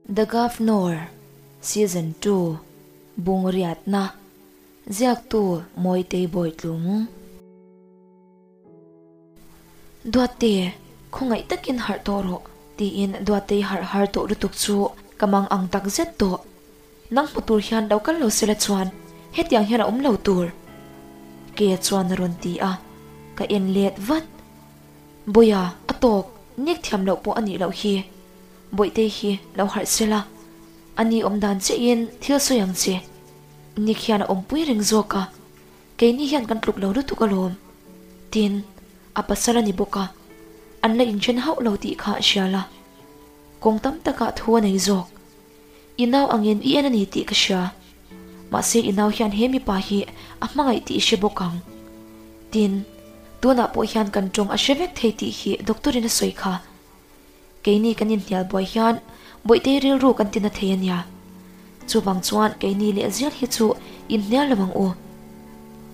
The Gavnor, Season 2, Bungriatna, Ziaktu Mawitei Bawitlung. Duatte, khawngaih takin harh tawh rawh, tiin Duattei harh har tawh lutuk chu ka mang ang tak zet tawh. Nang hmu tur hian lo kal lo sela chuan hetiang hian a awm lo tur. Ke chuan a rawn ti a, ka en let vat. Bawiha, a tawk, nek thiam loh pawh a nih loh hi. Bawihtei hi lo harh sela, a ni awm dan chiahin thil sawi ang che. Nick hian a awmpui reng zawk a, keini hian kan tluk lo lutuk alawm. Tin, a pasal a ni bawk a, an la inthen hauh lo tih kha a hria la. Kawng tam takah thu a nei zawk. I nau angin i en a ni tih ka hria. Mahse i nau hian he mipa hi a hmangaih tih i hre bawk ang. Tin, tunah pawh hian kan tawng a hre vek thei tih hi doctor in a sawi kha. Keini kan inhnial buai hian Bawihtei rilru kan tina thei a nia. Chuvang chuan keini leh zial hi chu inhnial lo ang u.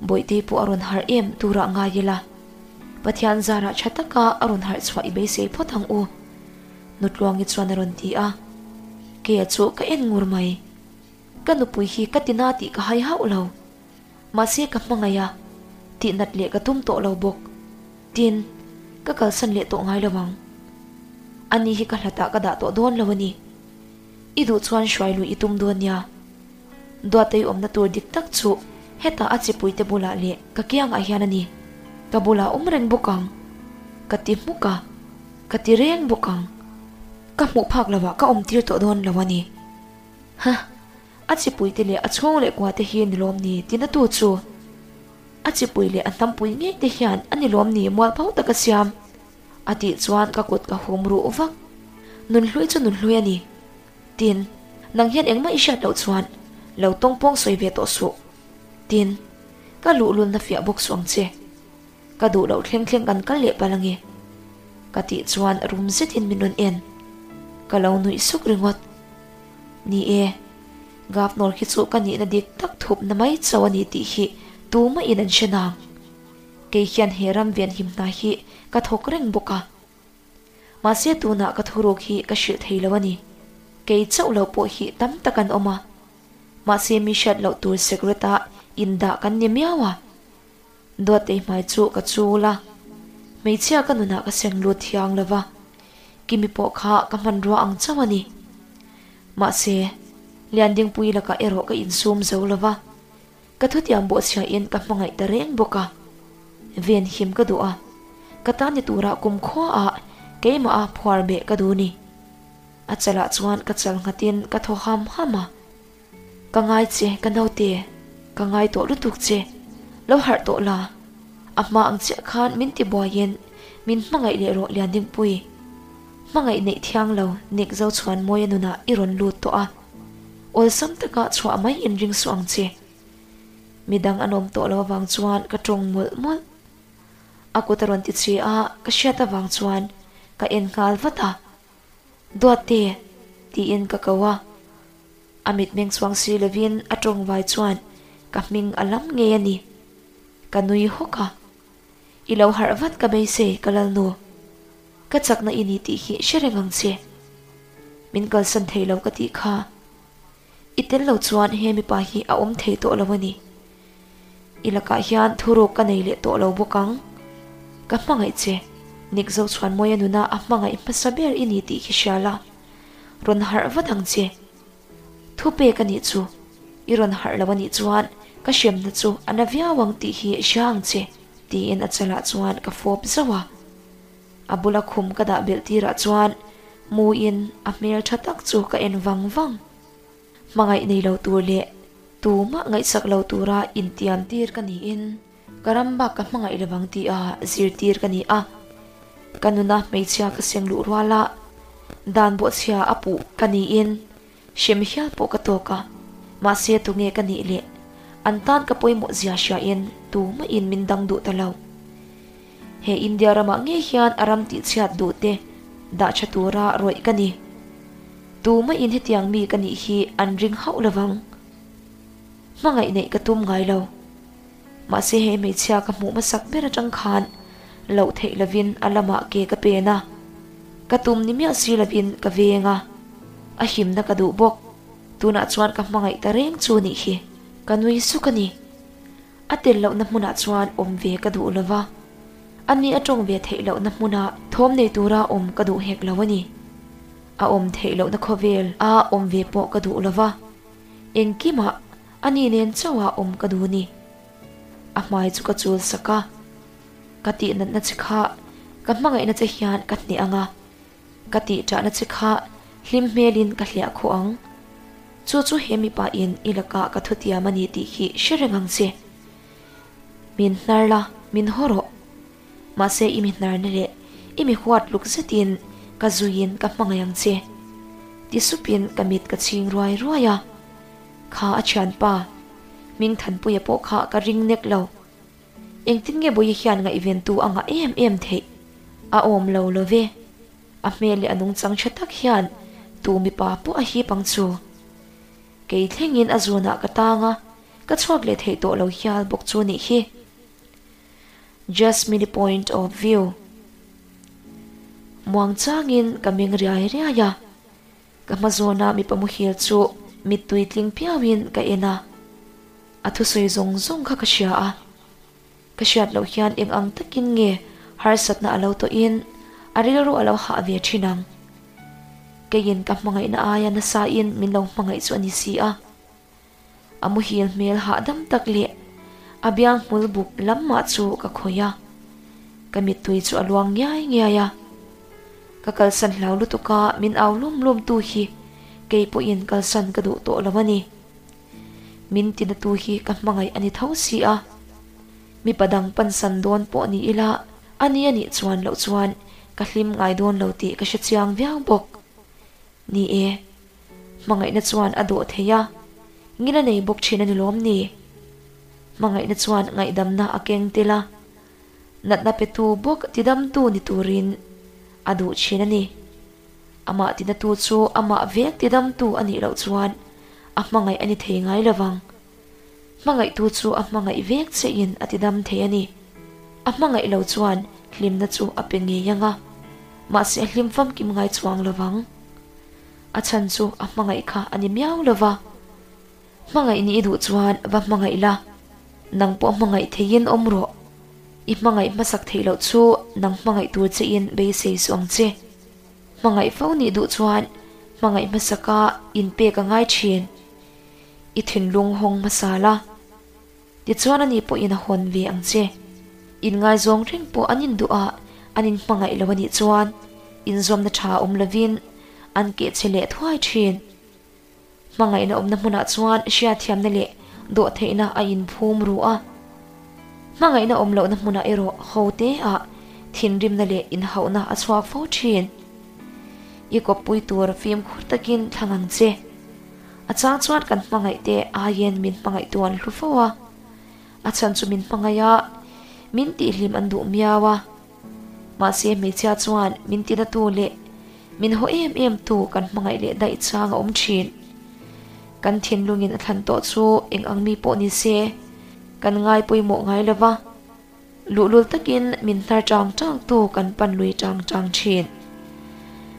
Bawihtei pawh a rawn harh em turah ngai ila. Pathian zarah tha taka a rawn harh chhuah i beisei phawt ang u. Nutluangi chuan a rawn ti a. Keia chu ka en ngur mai. Ka nupui hi ka tina tih ka hai hauh lo. Mahse ka hmangaih a, tihnat leh ka tum tawh lo bawk. Tin, ka kalsan leh tawh ngai lo ang. Ani hi ka hlatah ka dah tawh dawn lo a ni. I duh chuan hruai lui i tum dawn nia. Duatei awmna tur dik tak chu hetah a chipuite bulah leh ka kiangah hian a ni. Ka bulah awm reng bawk ang. Ka ti hmuk a, ka ti reng bawk ang. Ka hmuh phak lovah ka awm tir tawh dawn lo a ni. Hah! A chipuite leh a chhung leh kuate hi ni lawm ni tina tu chu? A chipui leh a hnampui ngei te hian a ni lawm ni mualpho taka siam? A tih chuan ka kut ka hum ruh vak. Nunhlui chu nunhlui a ni. Tin, nang hian engmah i hriat loh chuan lo tawngpawng sawi ve tawh suh. Tin, ka luhlulna fiah bawk suh ang che. Ka duh loh thleng thleng kan kal leh palh ange. Ka tih chuan rum zetin min rawn en. Ka lo nuih suk ringawt. Ni e, Governor khi chu ka nihna dik tak thupna mai chauh a ni tih hi tumahin an hre nang. Kei hian he ram venhim hna hi ka thawk reng bawk a. Mahse tunah ka thuruk hi ka hrilh thei lo a ni. Kei chauh lo pawh hi tam tak an awm a. Mahse mi hriat loh tur secret-a indah kan ni miau a. Duatei hmai chu ka chul a, hmeichhia ka nunah ka seng lut thiang lo va, Kimi pawh kha ka hmanrua ang chauh a ni. Mahse, Liandingpui lakah erawh ka insum zo lo va, ka thutiam bawhchhiain ka hmangaih ta reng bawk a. Ven him ka duh a, ka tan ni turah kumkhuaah keimaha phuar beh ka duh ni. A chalah chuan ka chal nghatin ka thaw ham ham a. Ka ngai che ka naute, ka ngai tawh lutuk che, lo harh tawh la, a hma ang chiah khan min ti buaiin min hmangaih leh rawh Liandingpui. Hmangaih neih thiang lo nek zo chhuan mawi a nunah i rawn lut tawh a, awlsam taka chhuah mai in ring suh ang che. Midang an awm tawh lo avang chuan ka tawng mawlh mawlh. A kut a rawn ti che a, ka hriat avang chuan ka en nghal vat a. Duatte! tiin ka ko a. A mitmeng chuang si lovin a tawngvai chuan ka hming a lam ngei a ni. Ka nui hawk a. I lo harh vat ka beisei ka lalnu. Ka chakna i ni tih hi hre reng ang che. Min kalsan thei lo ka tih kha. I tel lo chuan he mipa hi a awm thei tawh lo a ni. I lakah hian thuruk ka nei leh tawh lo bawk ang. Ka hmangaih che, Nick Zochhuanmawia nuna a hmangaih hmasa ber i ni tih hi hria la. Rawn harh vat ang che. Thu pek a nih chu, i rawn harh lo a nih chuan ka hremna chu a na viau ang tih hi hria ang che, tiin a chalah chuan ka fawp zauh a. A bula khum ka dah belh tirah chuan muin a hmel tha tak chu ka en vang vang. Hmangaih nei lo tur leh tumah ngaihsak lo tura intiam tir ka niin ka ram bak ka hmangaih lovang tia zirtir ka ni a. Ka nuna hmeichhia ka seng luh ruala dan bawhchhia a puh ka niin hrem hial pawh ka tawk a, mahse tunge ka nih leh an tan ka pawimawh zia hriain tumahin min dang duh ta lo. He India ramah ngei hian a ram tihchhiat duh te dah tha tura rawih ka ni. Tumahin hetiang mi ka nih hi an ring hauh lovang. Hmangaih neih ka tum ngai lo. Mahse he hmeichhia ka hmuh hmasak ber atang khan loh theih lovin a lamah ke ka pen a, ka tum ni miah si lovin ka veng a. A himna ka duh bawk. Tunah chuan ka hmangaih ta reng chu nih hi. Ka nui suk a ni. A tel lohna hmunah chuan awm ve ka duh lo va. Ani a tawng ve theih lohna hmuna thawm nei tura awm ka duh hek lo a ni. A awm theih lohna khawvel a awm ve pawh ka duh lo va. Engkimah ani nen chauha awm ka duh ni. A hmai chu ka chul sak a. Ka tih natna che kha ka hmangaihna che hian ka hneh ang a, ka tih ṭahna che kha hlim hmelin ka hliah khawh ang. Chu chu he mipa in i lakah ka thutiam a ni tih hi hre reng ang che. Min hnar la, min haw rawh. Mahse i mi hnarna leh i mi huat luk zetin ka zuiin ka hmangaih ang che. Ti supin ka mit ka chhing ruai ruai a. Kha a thianpa, Hmingthanpuia pawh kha ka ring nek lo. Engtin nge Bawihi hian ngaihventu a ngah em em theih? A awm lo lo ve. A hmel leh a nungchang tha tak hian tu mipa pawh a hip ang chu. Kei thlengin a zunah ka tang a, ka chhuak leh theih tawh lo hial bawk chu nih hi. Just mini point of view. Muang changin ka meng riai riai a. Ka hma zawna mipa muhil chu mittui tling piauin ka en a, a thusawi zawng zawng kha ka hria a. Ka hriat loh hian eng ang takin nge harsatna a lo tawhin a rilru a lo hah ve thin ang. Keiin ka hmangaihna aia nasain min lo hmangaih chu a ni si a. A muhil hmel hahdam tak leh a biang hmul buk lam mah chu ka khawih a, ka mittui chu a luang ngiai ngiai a. Ka kalsan hlau lutuk a, min au lum lum tu hi kei pawhin kalsan ka duh tawh lo a ni. Min tina tu hi ka hmangaih a ni tho si a. Mipa dang pansan dawn pawh ni ila a ni a nih chuan loh chuan ka hlim ngai dawn lo tih ka hre chiang viau bawk. Ni e. Hmangaihna chuan a dawh thei a, ngil a nei bawk thin a ni lawm ni? Hmangaihna chuan ngaihdamna a keng tel a, natna petu bawk tidamtu ni turin a duh thin a ni. Amah tinatu chu amah vek tidamtu a nih loh chuan a hmangaih a ni thei ngai lo vang. Hmangaihtu chu a hmangaih vek chein a tidam thei a ni. A hmangaih lo chuan hlimna chu a pe ngei ang a, mahse a hlim famkim ngai chuang lo vang. A chhan chu a hmangaih kha a ni miau lo va. Hmangaih ni i duh chuan va hmangaih la, nang pawh hmangaih theiin awm rawh. I hmangaih hmasak theih loh chu nang hmangaih tur chein beisei suh ang che. Hmangaih fo nih duh chuan hmangaih hmasaka inpek a ngai thin. I thinlung hawng hmasa la. Tichuan ani pawhin a hawn ve ang che. Inngaizawng reng pawh an induh a, an inhmangaih lo anih chuan inzawmna tha awm lovin an kehchhe leh thuai thin. Hmangaihna awmna hmunah chuan hriatthiamna leh dawhtheihna a inphum ru a. Hmangaihna awm lohna hmunah erawh ho te ah thinrimna leh inhauhna a chhuak fo thin. I kawppui tur fimkhur takin thlang ang che. A chang chuan kan hmangaih te aiin min hmangaih tu an hlu fo a, a chhan chu min hmangaih a, min tihhlim an duh miau a. Mahse hmeichhia chuan min tina tu leh min haw em em tu kan hmangaih leh daih chang a awm thin. Kan thinlungin a thlan tawh chu eng ang mi pawh ni se kan ngai pawimawh ngai lo va, Luhlul takin min hnar chang chang tu kan pan lui chang chang thin.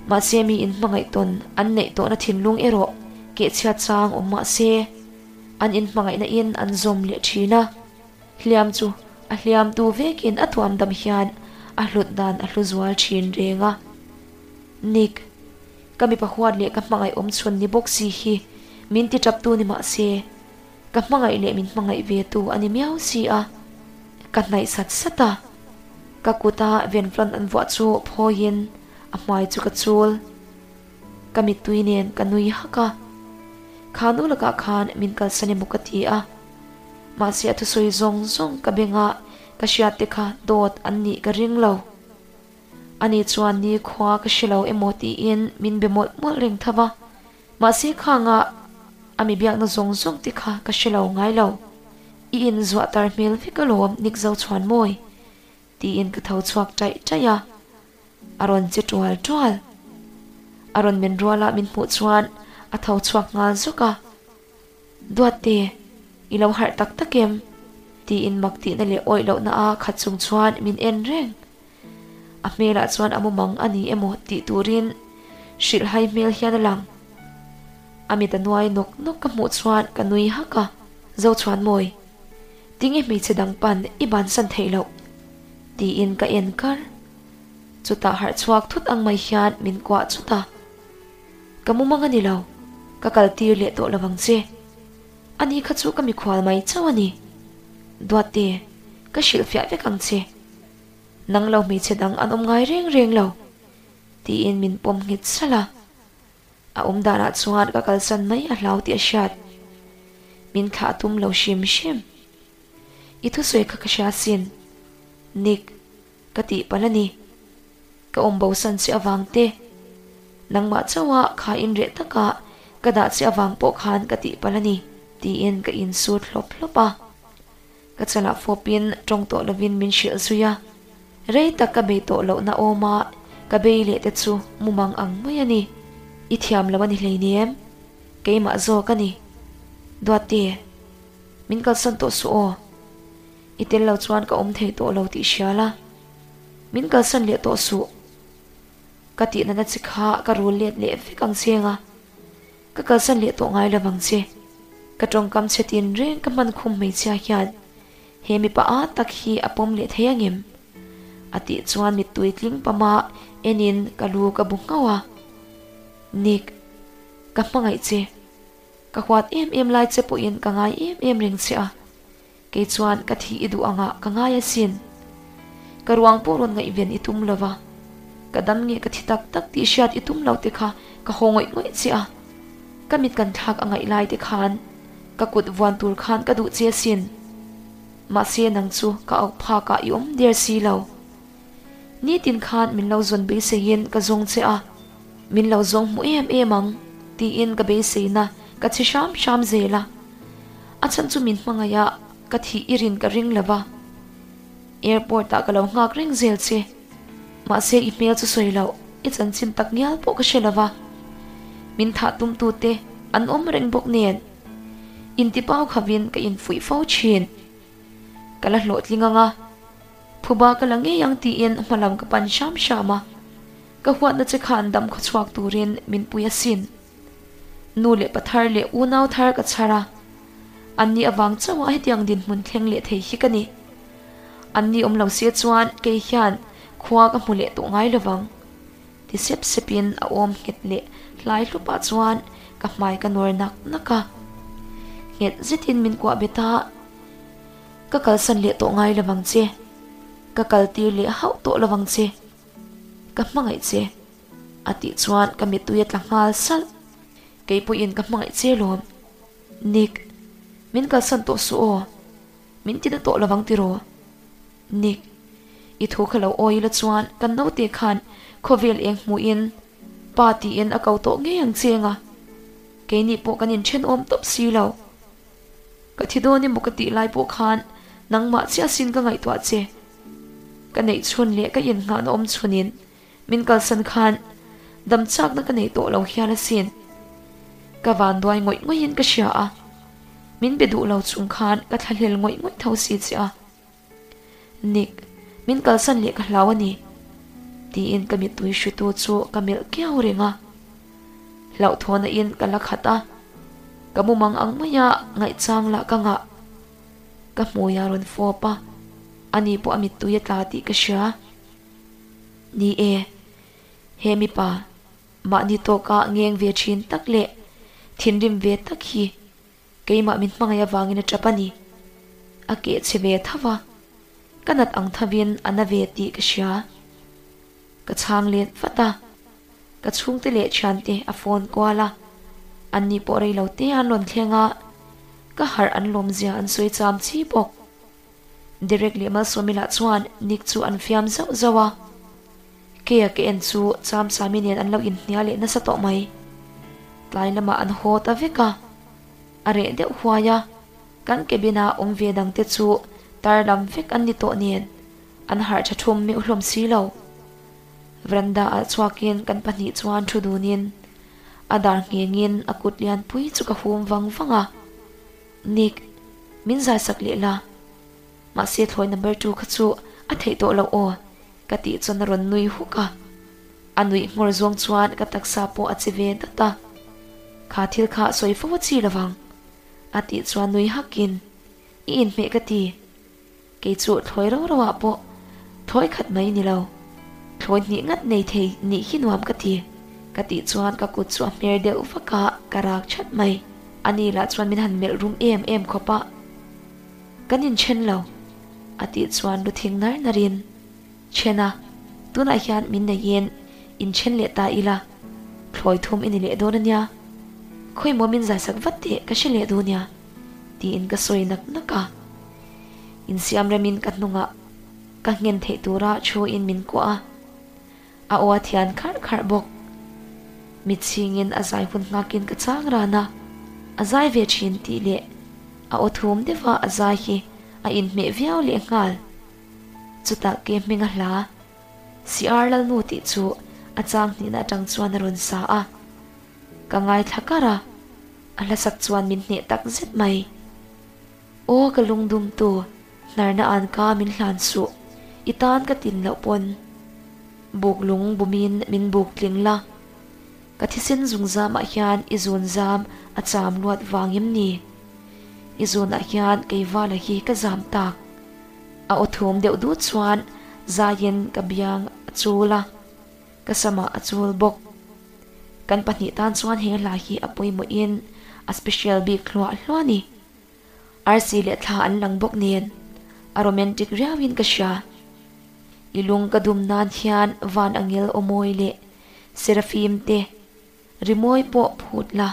Mahse mi in hmangaih tawn an neih tawhna thinlung erawh kehchhiat chang awm mah se, an in hmangaihna in an zawm leh thin a. Hliam chu a hliam tu vekin a tuam dam hian a hlut dan a hlu zual thin reng a. Nick, ka mipa huat leh ka hmangaih awm chhun ni bawk si hi min ti tap tu ni mah se, Ka hmangaih leh min hmangaih ve tu a ni miau si a, ka hnaih sat sat a, ka kuta venflon an vuah chu phawiin a hmai chu ka chul. Ka mittui nen ka nui hak a, kha nu lakah khan min kalsan emaw ka ti a, mahse a thusawi zawng zawng ka bengah ka hriat te kha dawt an nih ka ring lo. Ani chuan nikhua ka hre lo emaw tiin min be mawlh mawlh reng tho va. Mahse khanga a mi biakna zawng zawng te kha ka hre lo ngai lo. I inzuah tar hmel vek alawm Nick Zochhuanmawi tiin ka tho chhuak ṭaih ṭaih a, a rawn che ṭual ṭual. A rawn men ruala min hmuh chuan a tho chhuak nghal zawk a, Duatte, i lo harh tak tak em? tiin mak tihna leh awih lohna a khat chung chuan min en reng. A hmelah chuan a mumang a ni emaw tih turin hrilhhai hmel hian a lang. A mit a nuai nawk nawk ka hmuh chuan ka nui hak a, Zochhuanmawi, tinge hmeichhe dang pan i bansan theih loh? tiin ka en kar. Chutah harh chhuak thut ang mai hian min kuah chut a, Ka mumang a ni lo, ka kal tir leh tawh lo vang che. Ani kha chu ka mikhual mai chauh a ni. Duatte, ka hrilhfiah vek ang che. Nang lo hmeichhe dang an awm ngai reng reng lo, tiin min pawm nghet salh a. A awm danah chuan ka kalsan mai a hlau tih a hriat. Min thlah tum lo hrim hrim. I thusawi kha ka hria sin, Nick, ka tih palh a ni. Ka awm bosan che avang te, nangmah chauha kha inreh taka ka dah che avang pawh khan ka tih palh a ni, tiin ka insut hlawp hlawp a. Ka chalah fawpin tawng tawh lovin min hrilh zui a, rei tak ka bei tawh lohna awma ka bei leh te chu mumang ang mai a ni. I thiam lo a ni hleinem, keimah zawk a ni. Duatte, min kalsan tawh suh aw. I tel lo chuan ka awm thei tawh lo tih hria la, min kalsan leh tawh suh. Ka tihna na che kha ka rul let leh vek ang cheng a. Ka kalsan leh tawh ngai lovang che. Ka tawngkam chhe tin reng ka hman khum hmeichhia hian he mipa a tak hi a pawm leh thei angem? A tih chuan mittui tling pama enin ka lu ka bu nghauh a. Nick, ka hmangaih che. Ka huat em em lai che pawhin ka ngai em em reng che a. Kei chuan ka thih i duh angah ka ngai asin. Ka ruang pawh rawn ngaihven i tum lova, ka dam nge ka thi tak tak tih hriat i tum lo te kha ka haw ngawih ngawih che a. Ka mit kan thlak a ngaih lai te khan ka kut vuan tur khan ka duh che asin. Mahse nang chu ka auh phakah i awm der si lo. Nitin khan min lo zawn beiseiin ka zawng che a, min lo zawng hmu em em ang tiin ka beiseina ka chhi hram hram zel a. A chhan chu min hmangaih a, ka thih i rin ka ring lo va. Airport ah ka lo nghak reng zel che. Mahse i hmel chu sawi loh, i chanchin tak ngial pawh ka hre lo va. Min thah tum tu te an awm reng bawk nen. Intipau khavin ka infuih fo thin. Ka la hlawhtling ang a, phuba ka la ngei ang tiin hmalam ka pan hram hram a. Ka huatna che khan dam khawchhuak turin min pui asin. Nu leh pa thar leh unau thar ka chhar a, anni avang chauha hetiang dinhmun thleng leh thei hi ka ni. Anni awm lo se chuan kei hian khua ka hmu leh tawh ngai lovang. Ti sep sepin a awm nghet leh hlai hlupah chuan ka hmai ka nawr nak nak a. Nghet zetin min kuah bet a, Ka kalsan leh tawh ngai lovang che. Ka kaltir leh hauh tawh lovang che. Ka hmangaih che. A tih chuan ka mittui a tla nghal salh. Kei pawhin ka hmangaih che lawm. Nick, min kalsan tawh suh aw. Min ti na tawh lovang tiraw? Nick, i thu kha lo awi ila chuan kan naute khan khawvel eng hmuhin pa tiin a ko tawh ngei ang che anga. Keini pawh kan inthenawm tawp si lo. Ka thi dawn emaw ka tih lai pawh khan nangmah chiah sin ka ngaihtuah che. Ka neih chhun leh ka innghahna awm chhunin Min kalsan khan dam chakna ka nei tawh lo hial asin. Ka van duai ngawih ngawihin ka hria a, min be duh lo chung khan ka thlahlel ngawih ngawih tho si che a. Nick, min kalsan leh ka hlau a ni, tiin ka mittui hrutu chu ka melh kiau reng a. Hlauhthawna in ka la khat a, ka mumang ang maia ngaihchang lah ka ngah. Ka hmui a rawn fawp a, ani pawh a mittui a tla tih ka hria. Ni e, he mipa mahni tawka ngeng ve thin tak leh thinrim ve tak hi keimah min hmangaih avangin a tap a ni. A keh chhe ve tho va, ka nat ang thovin a na ve tih ka hria. Ka chhang let vat a, ka chhungte leh thiante a phone kual a, anni pawh rei lo te an rawn thleng a, ka harh an lawmzia an sawi cham chi bawk. Derek leh Malsawmi lah chuan Nick chu an fiam zauh zauh a, Kea ka en chu Chamchami nen an lo inhnial leh nasa tawh mai. Tlai lamah an haw ta vek a, a reh deuh huai a, kan cabin a awm ve dang te chu tar lam vek an ni tawh nen an harh tha thum meuh hlawm si lo. Veranda ah chhuakin kan pahnih chuan thu dunin a dar nghengin a kut lianpui chu ka hum vang vang a. Nick, min zai sak leh la. Mahse thlawi number two kha chu a theih tawh loh aw, ka tih chuan a rawn nui huk a. A nuih nghawr zawng chuan ka taksa pawh a che ve dat a. Kha thil kha sawi fo a chi lovang a tih chuan nui hakin I inhmeh ka ti. Kei chu thlawi ro ro ah pawh thlawi khat mai ni lo, thlawi hnih ngat nei thei nih hi nuam ka ti. Ka tih chuan ka kut chu a hmer deuh vak a, ka rak that mai. Ani lah chuan min han melh rum em em khawp a, Kan inthen lo a tih chuan lu thing nar nar in, Then a, tunah hian min neiin inthen leh ta ila, thlawi thum i ni leh dawn ania. Khawimaw min zaisak vat teh ka hre leh duh nia. Tiin ka sawi nak nak a. Insiam remin ka hnungah ka nghen theih tura thuin min kuah a, a aw a thian kharh kharh bawk. Mitchhingin a zai hun nghakin ka chang ran a, a zai ve thin tih leh a aw thum deuha a zai hi a inhmeh viau lehnghal. Chutah ke hming a hla, CR Lalnu tih chu a chang hnihna atang chuan a rawn sa a. Ka ngaithla kar a, a hlasak chuan min hneh tak zet mai. Aw ka lungdum tu, hnarna an ka min hlan suh, i tan ka tin loh pawn. Buk lung bumin min buk tling la, ka thisen zungzamah hian i zun zam a cham luat vang em ni? I zunah hian keivala hi ka zam tak. A aw thum deuh dut chuan zaiin ka biang a chul a, ka samah a chul bawk. Kan pahnih tan chuan he hla hi a pawimawhin a special bik hluah hluah a ni. Arsi leh thla an lang bawk nen a romantic riauin ka hria. I lung ka dum nan hian van angel awmawi leh Seraphim te rimawi pawh phut la,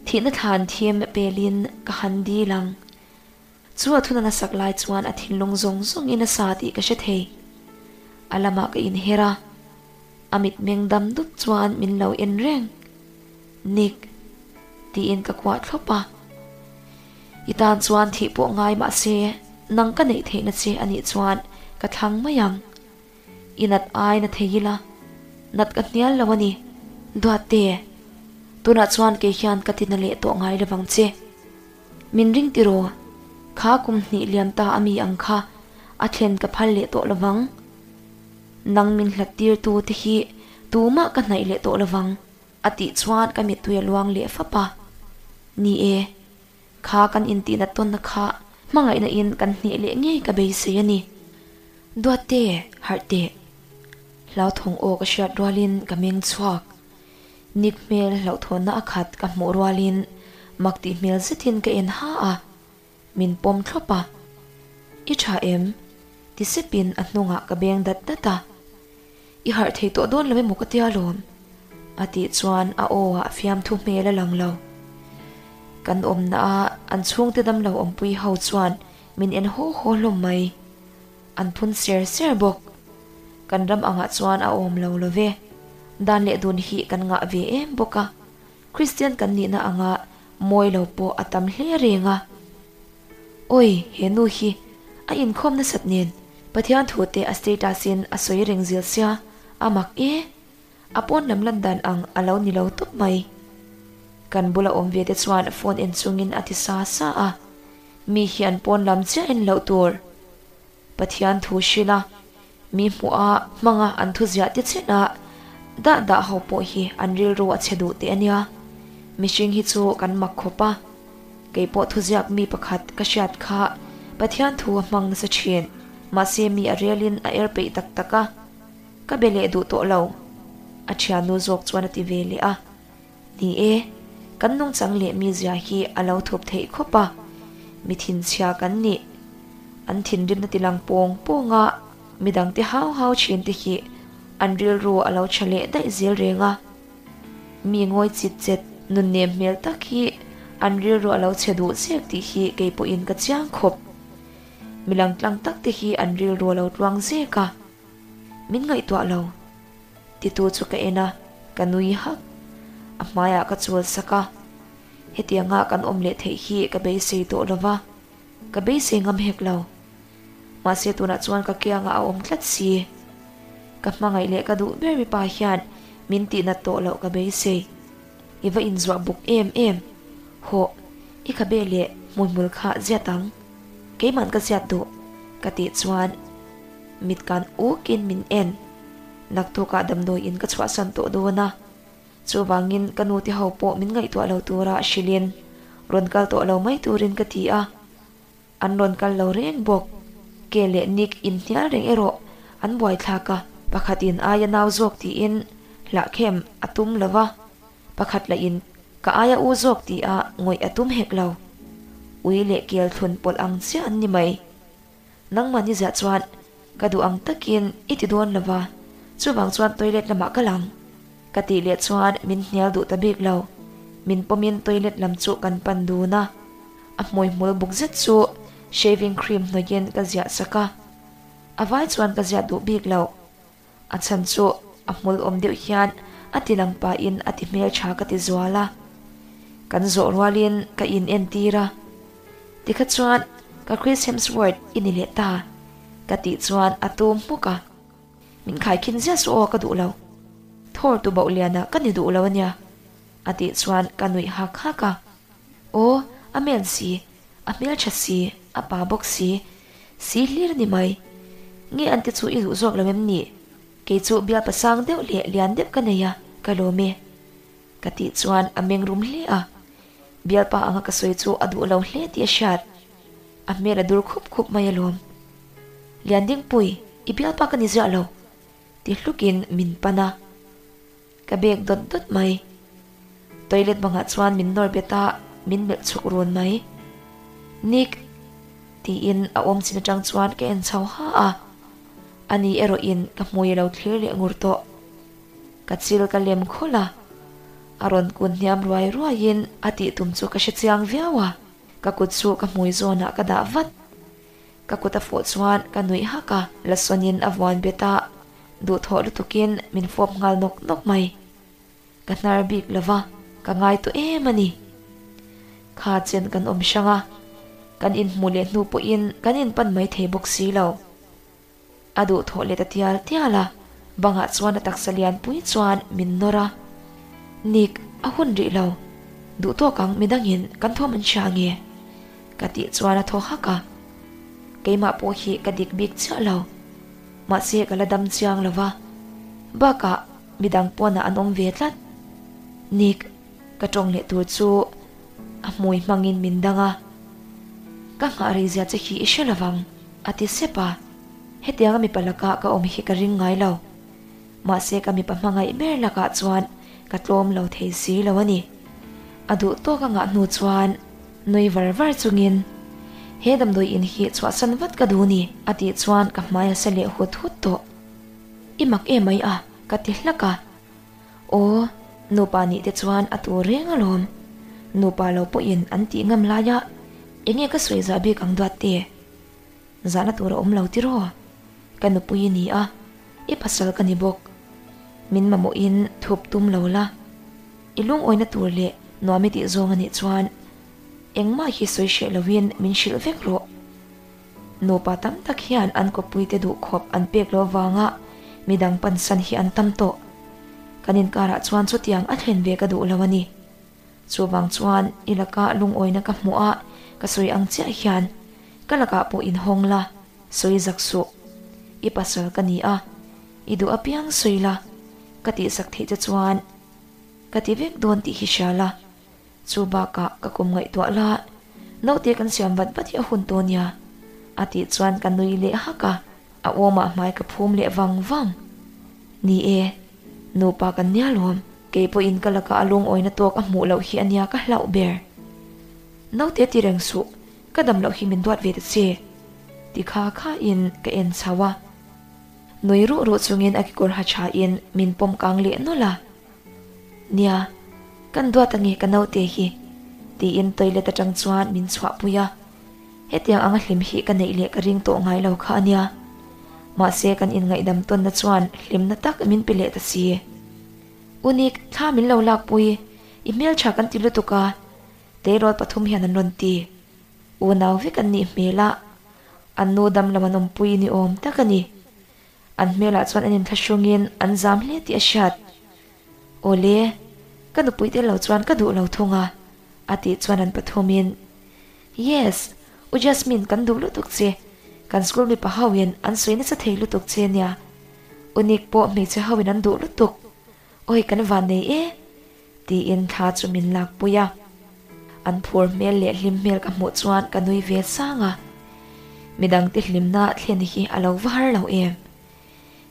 thihna thlan thim pelin ka han dil ang. Chu a thuna nasak lai chuan a thinlung zawng zawngin a sa tih ka hre thei. A lamah ka inher a, a mitmeng dam dup chuan min lo en reng. Nick. Tiin ka kuah thlawp a. I tan chuan thih pawh ngai mah se nang ka neih theihna che a nih chuan ka thlang mai ang. I nat ai na thei ila, nat ka hnial lo a ni. Duatte, tunah chuan kei hian ka tina leh tawh ngai lovang che. Min ring tiraw? Kha kum hnih liam ta a mi ang kha a thlen ka phal leh tawh lovang. Nang min hlat tir tu te hi tumah ka hnaih leh tawh lovang a tih chuan ka mittui a luang leh fap a. Ni e, kha kan intihna tawnna kha hmangaihna in kan hneh leh ngei ka beisei a ni. Duatte, harh teh. Hlauthawng aw ka hriat rualin ka meng chhuak. Nick hmel hlauhthawnna a khat ka hmuh rualin mak tih hmel zetin ka en ha a, min pawm thlawp a. I tha em? ti sepin a hnungah ka beng dat dat a. I harh thei tawh dawn lo emaw ka tia lawm? a tih chuan a aw ah fiamthu hmel a lang lo. Kan awmna a an chhungte damlo awmpui ho chuan min en haw haw hlawm mai. An phun ser ser bawk. Kan ram angah chuan a awm lo lo ve. Dan leh dun hi kan ngah ve em bawk a. Kristian kan nihna anga mawi lo pawh a tam hle reng a. Awi, he nu hi a inkhawm nasat nen Pathian thu te a status in a sawi reng zil sia, a mak e. A pawn lam lan dan ang a lo ni lo tawp mai. Kan bula awm ve te chuan phone en chungin a ti sa sa a. Mi hian pawn lam chiah en loh tur. Pathian thu hrilh a, mi hmuh a, hmanga an thu ziah te chen a, dah dah ho pawh hi an rilru a chhe duh teh a nia. Mihring hi chu kan mak khawp a. Kei pawh thuziak mi pakhat ka hriat kha Pathian thu a hmang nasa thin. Mahse mi a relin a er peih tak tak a. Ka be leh duh tawh lo. A thiannu zawk chuan a ti ve leh a. Ni e, kan nungchang leh mizia hi a lo thup theih khawp a, mi thinchhia kan nih. An thinrimna ti lang pawng pawng a, midangte hau hau thin te hi an rilru a lo tha leh daih zel reng a. Mi ngawi chit chet nun nem hmel tak hi an rilru a lo chhe duh zek tih hi kei pawhin ka chiang khawp. Mi langtlang tak te hi an rilru a lo tluang zek a, min ngaihtuah lo. Titu chu ka en a, ka nui hak. A hmaiah ka chul sak a, hetianga kan awm leh theih hi ka beisei tawh lo va, ka beisei ngam hek lo. Mahse tunah chuan ka kiangah a awm tlat si. Ka hmangaih leh ka duh ber mipa hian min tihnat tawh loh ka beisei. I va inzuah buk em em. Hawh, i khabe leh hmuihmul kha ziat ang. Keiman ka ziat duh, ka tih chuan mit kan ukin min en. Naktukah damdawiin ka chhuahsan tawh dawn a. Chuvangin ka nu te ho pawh min ngaihtuah lo tura hrilhin rawn kal tawh lo mai turin ka ti a, an rawn kal lo reng bawk. Ke leh Nick inhnial reng erawh an buaithlak a, pakhatin aia nau zawk tiin hlahkhem a tum lo va, pakhat lahin ka aia u zawk tia ngawih a tum hek lo. Ui leh kel thlun pawlh ang chiah an ni mai. Nangmah ni ziah chuan ka duh ang takin i ti dawn lo va, chuvang chuan toilet lamah ka lang. Ka tih leh chuan min hnial duh ta bik lo. Min pawmin toilet lam chu kan pan dun a, a hmui hmul buk zet chu shaving cream hnawihin ka ziah sak a. A vai chuan ka ziah duh bik lo. A chhan chu a hmul awm deuh hian a ti lang pahin a ti hmeltha ka ti zual a. Kan zawh rualin ka in entir a. Tikha chuan ka Chris Hemsworth i ni leh ta ka tih chuan a tum hmuk a. Min khaikhin ziah suh aw ka duh lo. Thawr tu bauh liana ka ni duh lo ania a tih chuan ka nuih hak hak a. Aw a men si, a hmeltha si, a pa bawk si, si hlir a ni mai. Nge an te chu i duh zawk lo em ni? Kei chu bialpa sang deuh leh lian deuh ka nei a, ka lawm e. Ka tih chuan a meng rum hle a. Bialpa anga ka sawi chu a duh lo hle tih a hriat. A hmel a dur khup khup mai alawm. Liandingpui, i bialpa ka ni ziah lo, ti hlukin min pan a. Ka bek dawt dawt mai. Toilet bangah chuan min nawr bet a, min melh chhuk run mai. Nick! tiin a awm chin atang chuan ka en chho ha a. Ani erawhin ka hmui a lo thlir leh ngur tawh. Ka chil ka lem khawlh a, a rawn kun hniam ruai ruaiin a tih tum chu ka hre chiang viau a, ka kut chu ka hmui zawnah ka dah vat. Ka kut a fawh chuan ka nuih hak a, lasawnin a vuan bet a, duhthawh lutukin min fawp nghal nawk nawk mai. Ka hnar bik lo va, ka ngai tawh em a ni. Kha chen kan awm hrang a, kan inhmuh leh hnu pawhin kan inpan mai thei bawk si lo. A duhthawh leh ta tial tial a, bangah chuan a taksa lianpui chuan min nawr a. Nick, a hun rih lo. Duh tawk ang midangin kan thawm an hria nge? Ka tih chuan a thaw hak a. Keimah pawh hi ka dik bik chiah lo. Mahse ka la dam chiang lo va. Bakah midang pawnah an awm ve tlat. Nick, ka tawng leh tur chu a hmui hmangin min dang a. Ka nghah rei zia che hi i hre lovang. A ti sep a, hetianga mipa lakah ka awm hi ka ring ngai lo. Mahse ka mipa hmangaih ber lakah chuan ka tlawm lo thei si lo a ni. A duh tawk a ngah hnu chuan nui var var chungin, He damdawi in hi chhuahsan vat ka duh ni a tih chuan ka hmai a sa leh hut hut tawh. I mak em mai a, ka ti hlak a. Aw, nupa nih te chuan a tur reng alawm. Nupa lo pawhin an tih ngam laia enge ka sawi zah bik ang duat te? Zahna tur a awm lo tiraw? Ka nupui i ni a, i pasal ka ni bawk. Min mamawhin thup tum lo la. I lungawina tur leh nuam i tih zawng a nih chuan engmah hi sawi hreh loin min hrilh vek rawh. Nupa tam tak hian an kawppuite duhkhawp an pek loh avanga midang pansan hi an tam tawh. Kan inkarah chuan chutiang a thlen ve ka duh lo a ni. Chuvang chuan i laka lungawina ka hmuh a, ka sawi ang chiah hian ka lakah pawh inhawng la, sawi zak suh. I pasal ka ni a, i duh apiang sawi la, ka tihsak theih che chuan ka ti vek dawn tih hi hria la. Chu bakah ka kum ngaihtuah la, naute kan siam vat vat hi a hun tawh nia, a tih chuan ka nui leh hak a, a awmah hmai ka phum leh vang vang. Ni e, nupa kan nia lawm, kei pawhin ka lakah a lungawina tawk a hmuh loh hi a nia ka hlauh ber. Naute ti reng suh, ka dam loh hi min duat ve ta che, ti kha khain ka en chho a. Nui ruh ruh chungin a kekawr ha thain min pawm kang leh nawlh a. Nia, kan duat ange ka naute hi, tiin toilet atang chuan min chhuahpui a. Hetiang anga hlim hi ka neih leh ka ring tawh ngai lo kha ania. Mahse kan inngaihdam tawnna chuan hlimna tak min pe leh ta si. Unik, thla min lo lakpui, i hmeltha kan ti lutuk a, tleirawl pathum hian an rawn ti. Unau vek an nih hmel a, an nu damlo an awmpui ni awm tak a ni. An hmelah chuan an inthlahrungin an zam hle tih a hriat. Awle, ka nupui tel lo chuan ka duh lo thung a, a tih chuan an pathumin, Yes, U Jasmine kan duh lutuk che, kan school mipa hoin an sawi nasa thei lutuk che nia. U Nick pawh hmeichhe hoin an duh lutuk. Awi kan van nei e. Tiin thla chu min lakpui a. An phur hmel leh hlim hmel ka hmuh chuan ka nui ve sang a. Midangte hlimna thlen hi a lo va har lo em?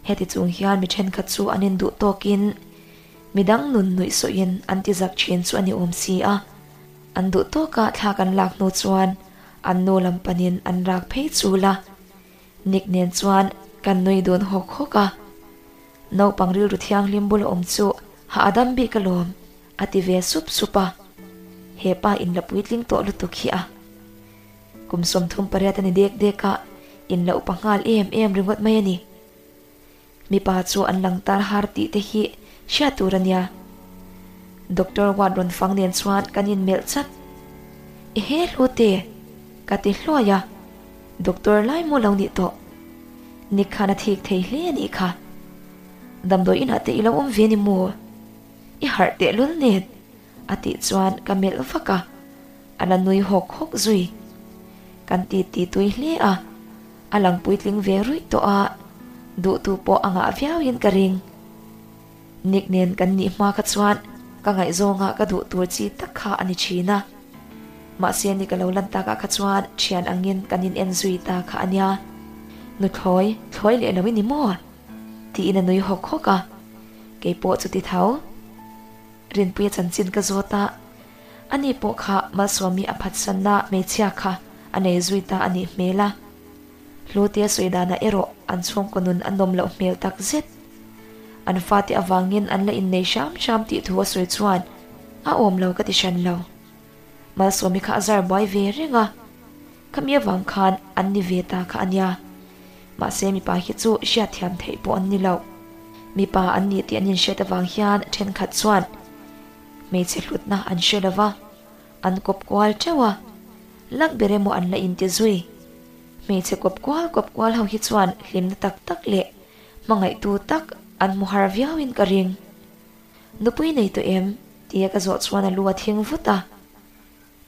Heti chung hian mi thenkhat chu an induh tawkin midang nun nuih sawhin an ti zak thin chu a ni awm si a. An duh tawka thla kan lak hnu chuan an nu lam panin an rak phei chul a. Nick nen chuan kan nui dun hawk hawk a. Naupang rilru thianghlim bula awm chu hah a dam bik alawm a ti ve sup sup a. He pa in la puitling tawh lutuk hi a. Kum 38 a ni dek dek a, in la upa nghal em em ringawt mai a ni. Mipa chu an lang tar har tih te hi hriat tur a nia. Doctor Ward rawn fang nen chuan kan inmelh chat. Ehe Hlute! Ka ti hluai a, Doctor lai maw lo nih tawh? Nick khan a thik thei hle a nih kha. Damdawi inah te i lo awm ve ni maw? I harh tehlul nen a tih chuan ka melh vak a, a la nui hawk hawk zui. Kan ti ti tui hle a, a lang puitling ve ruih tawh a, duhtu pawh a ngah viauin ka ring. Nick nen kan nih hma kha chuan ka ngaihzawnga ka duh tur chi tak kha a ni thin a. Mahse Nick a lo lan takah kha chuan thian angin kan in en zui ta kha a nia. Nuthlawi, thlawi leh lo i ni maw? Tiin a nui hawk hawk a, keipawh chu ti tho. Rinpuia chanchin ka zawt a, ani pawh kha Malsawmi a phatsanna hmeichhia kha a nei zui ta a nih hmel a. Hlute sawi danah erawh an chhungkaw nun a nawm loh hmel tak zet. An fate avangin an la innei hram hram tih thu a sawi chuan a awm lo ka ti hran lo. Malsawmi kha a zar buai ve reng a, khami avang khan an ni ve ta kha a nia. Mahse mipa hi chu hriatthiam theih pawh an ni lo. Mipa an ni tih an inhriat avang hian thenkhat chuan hmeichhe hlutna an hre lo va, an kawp kual teuh a, lak ber emaw an la inti zui. Hmeichhe kawp kual kawp kual ho hi chuan hlimna tak tak leh hmangaihtu tak an hmu har viauin ka ring. Nupui nei tawh em? tia ka zawh chuan a lu a thing vut a.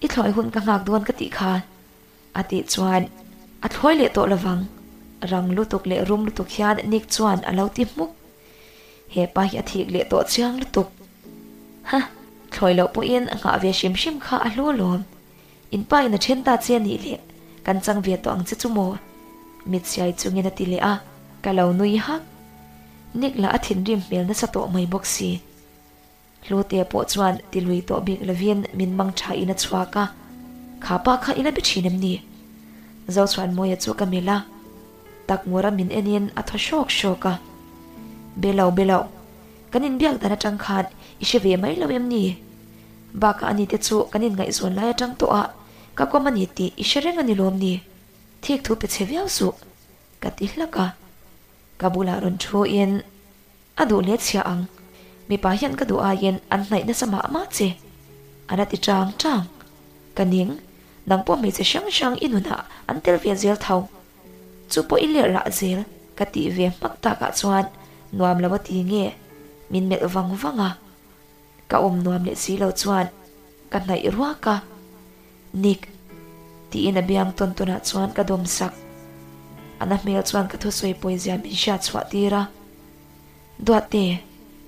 I thlawi hun ka nghak dawn ka tih kha. A tih chuan a thlawi leh tawh lovang. Rang lutuk leh rum lutuk hian Nick chuan a lo ti hmuk. He pa hi a thik leh tawh chiang lutuk. Ha, thlawi loh pawhin nghah ve hrim hrim kha a hlu alawm. In pa in a then ta che a nih leh kan chang ve tawh ang che chu maw? Mit siai chungin a ti leh a, ka lo nui hak. Nick lah a thinrim hmel nasa tawh mai bawk si. Hlute pawh chuan ti lui tawh bik lovin min mang tha in a chhuak a, Kha pa kha i la be thin em ni? Zochhuanmawia chu ka melh a, tak ngura min en in a thaw hrawk hrawk a. Be lo, be lo. Kan inbiak dan atang khan i hre ve mai lo em ni? Bakah ani te chu kan inngaihzawn lai atang tawh a, ka kawm a ni tih i hre reng a ni lawm ni? Thik thu pe chhe viau suh, ka ti hlak a. Ka bulah rawn thu in A duh leh chhia ang. Mipa hian ka duh aiin an hnaih nasa mah mah che. A la ti chang chang. Ka ning, nang pawh hmeichhe hrang hrang i nunah an tel ve zel tho. Chu pawh i lerh lah zel ka tih ve hmak takah chuan nuam lo a ti nge min melh vang vang a. Ka awm nuam leh si lo chuan ka hnaih ruak a. Nick. Tiin a biang tawn tawnah chuan ka dawm sak. A na hmel chuan ka thusawi pawizia min hriat chhuah tir a. Duatte,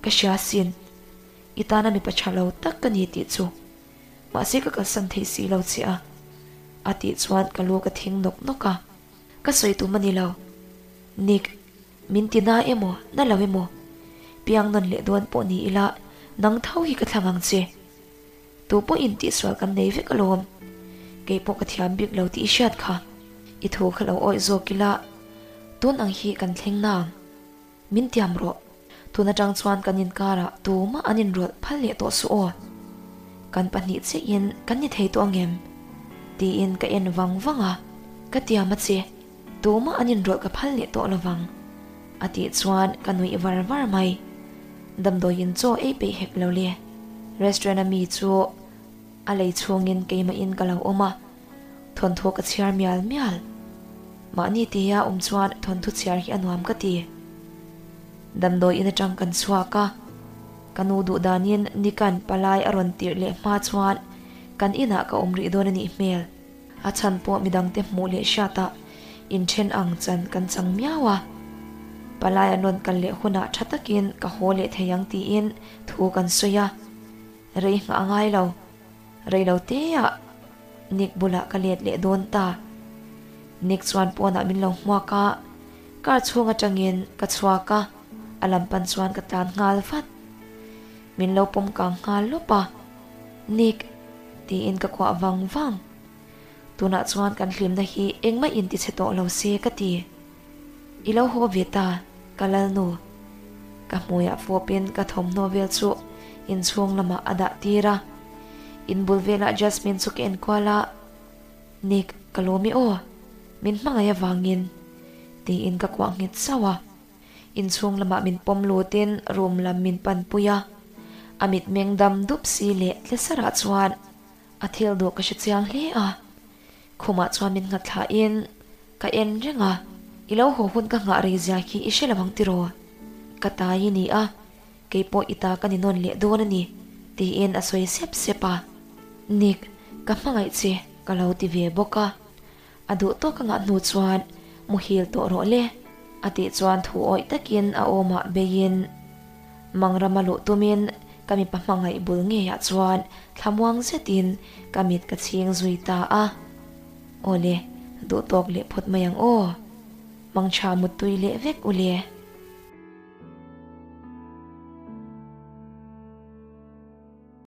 ka hria sin. I tana mipa tha lo tak ka ni tih chu. Mahse ka kalsan thei si lo che a. A tih chuan ka lu ka thing nawk nawk a. Ka sawi tum a ni lo. Nick. Min ti na emaw, na lo emaw? Piang nawn leh dawn pawh ni ila, nang tho hi ka thlang ang che. Tu pawhin tihsual kan nei vek alawm. Kei pawh ka thiam bik lo tih i hriat kha. I thu kha lo awih zawk ila, tun ang hi kan thleng nang. Min tiam rawh. Tun atang chuan kan inkarah tumah an inrawlh phal leh tawh suh aw. Kan pahnih chiahin kan ni thei tawh angem? Tiin ka en vang vang a, ka tiam a che. Tumah an inrawlh ka phal leh tawh lovang a tih chuan ka nuih var var mai. Damdawiin chaw ei peih hek lo le. Restaurant a mi chu a lei chhungin keimahin ka lo awm a, thawnthu ka chhiar mial mial. Mahni tia awm chuan thawnthu chhiar hi a nuam ka ti. Damdawiin atang kan chhuak a, ka nu duh danin Nikan palai a rawn tirh leh hma chuan kan inah ka awm rih dawn a nih hmel. A chhan pawh midangte hmuh leh hriatah inthen ang chan kan chang miau a. Palai an rawn kal leh hunah tha takin ka haw leh thei ang tiin thu kan sawi a. Rei nghah a ngai lo. Rei lo te ah Nick bulah ka let leh dawn ta. Nick chuan pawnah min lo hmuak a, car chhung atangin ka chhuak a, a lam pan chuan ka tlan nghal vat. Min lo pawm kang nghal lawp a, Nick tiin ka kuah vang vang. Tunah chuan kan hlimna hi engmah in ti chhe tawh lo se ka ti. I lo haw ve ta, ka lalnu. Ka hmuiah fawpin ka thawmhnaw vel chu inchhung lamah a dah tir a. In bul velah Jasmine chu ka enkual a, Nick, ka lawm i aw. Min hmangaih avangin. Tiin ka kuah nghet sauh a. Inchhung lamah min pawm lutin room lam min panpui a. A mitmeng dam dup si leh tlesarah chuan a thil duh ka hre chiang hle a. Khumah chuan min nghat thlahin ka en reng a, I lo haw hun ka nghah rei zia khi i hre lo ang tiraw? Ka tai i ni a, keipawh i ta ka ni nawn leh dawn a ni, tiin a sawi sep sep a. Nick, ka hmangaih che, ka lo ti ve bawk a. A duh tawk a ngah hnu chuan muhil tawh rawh le, a tih chuan thu awih takin a awmah beiin Mangrama luh tumin ka mipa hmangaih bul ngeiah chuan thlamuang zetin ka mit ka chhing zui ta a. Awle, duh tawk leh phawt mai ang aw. Mangtha muttui leh vek u le.